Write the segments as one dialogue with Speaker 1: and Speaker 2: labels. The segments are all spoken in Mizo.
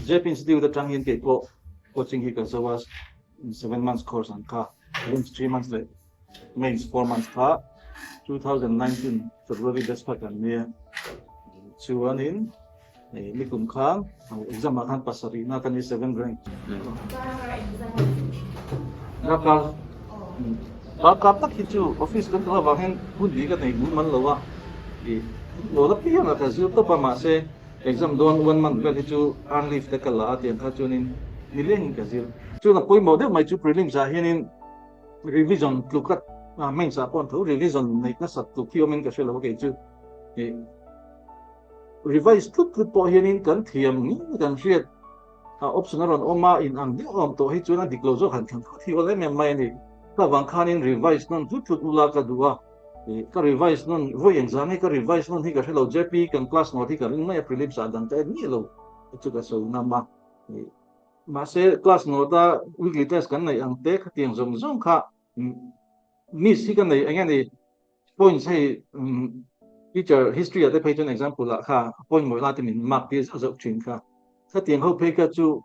Speaker 1: JP Institute atang hian kei pawh coaching hi ka zo a, 7 months course ang kha, prelims 3 months leh mains 4 months kha 2019 February batch kha kan nia. Chuanin nikum khan exam ah khan pasarih na kan ni, seven rank. Darkar darkar tak hi chu office kan kal avang hian hun hi ka nei mumal lo a, lo la piang a ka zir tawp a, mahse exam dawn one month vel hi chu earn leave te ka la a, tiang kha chuanin nileng ka zir. Chuan a pawimawh deuh mai chu prelims ah hianin revision tluk a mains ah pawh an tho revision neih nasat tluk hi awmin ka hre lo a. Kei chu revise tlut tlut pawh hianin kan thiam ngei kan hriat a option a rawn awm a, in ang deuh awm tawh hi chuan a dik lo zawk han thlan phut hi awl em em mai a ni. Ka vang khanin revise nawn tlut tlut ula ka duh a, ka revise nawn vawi engzah nge ka revise nawn hi ka hre lo. JP kan class note hi ka ring mai a, prelims ah dang ka en miah lo chu ka sawi ngam a. Mahse class note a weekly test kan neih ang te khatiang zawng zawng kha miss hi ka nei eng nge ni points hei teacher history ah te phei chuan example ah kha point mawi lai te min mark tir zauh zauh thin kha. Khatiang ho phei kha chu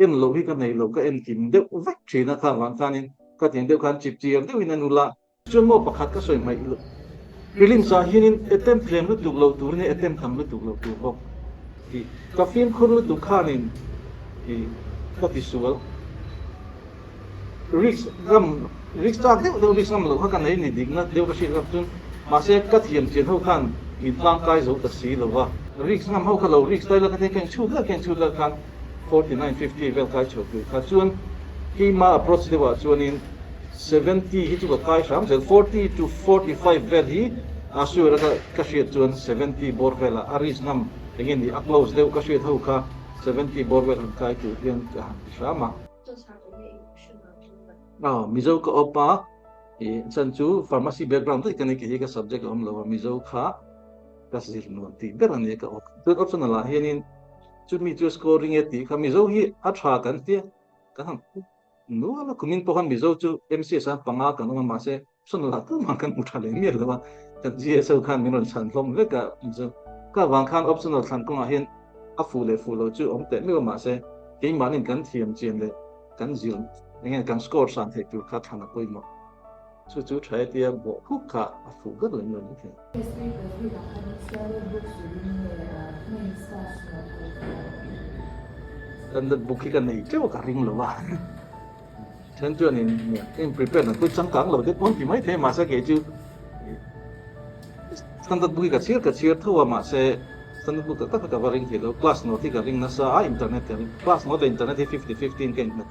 Speaker 1: en loh hi ka nei lo, ka en kim deuh vek thin a. Kha vang khanin khatiang deuh khan chip chiar deuhin an ula. Chuan maw pakhat ka sawi hmaih loh, prelims ah hianin attempt tlem lutuk loh tur nia, attempt tam lutuk loh tur bawk tih ka fimkhur lutuk khanin ka tisual. Risk ngam, risk chak deuh deuh risk ngam loh kha ka nei ni dikna deuh ka hriat kha chuan, mahse ka thiam chian ho khan min tlangkai zo ta si lo va. Risk ngam ho kha lo risk daih la ka thei, ka inchhut leh ka inchhut leh khan 49, 50 vel kai chhuah tur kha chuan keima approach deuhah chuanin 70 hi chu ka kai hram zel, 40 to 45 vel hi a sure a ka hriat chuan 70 bawr velah a risk ngam eng nge ni a close deuh ka hriat ho kha 70 bawr vel han kai tur hian ka han ti hram a. Aw, Mizo ka awp a, i chan chu pharmacy background daih ka ni, kei hi ka subject a awm lo a, Mizo kha ka zir nuam tih ber a ni ka awp. Chuan optional ah hianin chumi chu scoring e tih kha Mizo hi a tha kan tia kan han nual a, kumin pawh khan Mizo chu MCS ah panga kan awm a, mahse optional ah tumah kan hmu tha leh miah lo a, kan GSO khan min rawn chhan hlawm vek a Mizo. Ka vang khan optional thlan kawngah hian a fuh leh fuh lo chu awm teh meuh a, mahse keimahnin kan thiam chian leh kan zir eng nge kan score san theih tur kha thlan a pawimawh. Chu chu tha e tia bawh huk kha a fuh ber lem lo ni thei. Standard book hi ka nei teuh a ka ring lo a, then chuanin in prepare dan pawh changkang lo deuh pawn ti mai thei a, mahse kei chu standard book hi ka chhiar ka chhiar tho a, mahse standard book tak tak kha ka va ring thei lo. Class note hi ka ring nasa a, internet ka ring, class note leh internet hi fifty fifty in ka inhmet.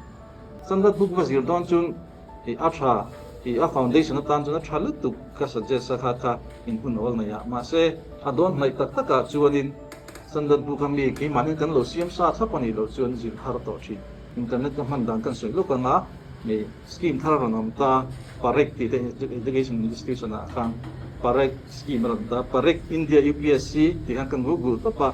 Speaker 1: Standard book va zir dawn chuan i a tha, i a foundation atan chuan a tha lutuk ka suggest a kha kha in hun awl nei a, mahse a dawn hnaih tak takah chuanin standard book a mi keimahni kan lo siam sa thlap a nih loh chuan zir har tawh thin. Internet ka hman dan kan sawi lawk anga hei scheme thar a rawn awm ta, Parek tih te education institution ah khan Parek scheme a rawn ta, Parek India UPSC tih khan kan google tawp a,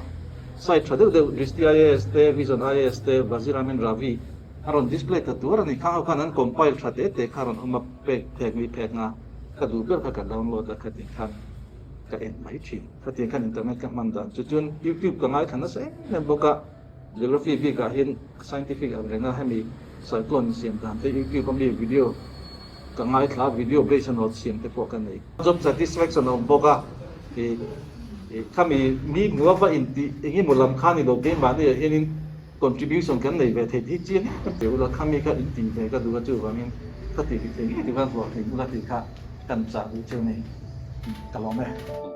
Speaker 1: site tha deuh deuh Drishti IAS te, Vision IAS te, Vazir Amin Ravi a rawn display ta tur a ni. Khang ho khan an compile tha te te kha a rawn awm a, pek phek mi phek nga ka duh ber kha ka download a, khatiang khan ka en mai thin. Khatiang khan internet ka hman dan chu. Chuan YouTube ka ngaithla nasa em em bawk a, geography bikah hian scientific ang renga hemi cyclone insiam dan te YouTube a mi video ka ngaithla a, video base a note siam te pawh ka nei. Job satisfaction a awm bawk a, i khami mi hmuh ava intih engemaw lam kha ni lo, keimahni ah hianin contribution kan nei ve thei hi chiang em em ula, khami kha in tih ve ka duh a, chuvangin ka tih thei ngei tih khan hlawhtling ula tih kha kan chah duh chu a ni. Ka lawm e.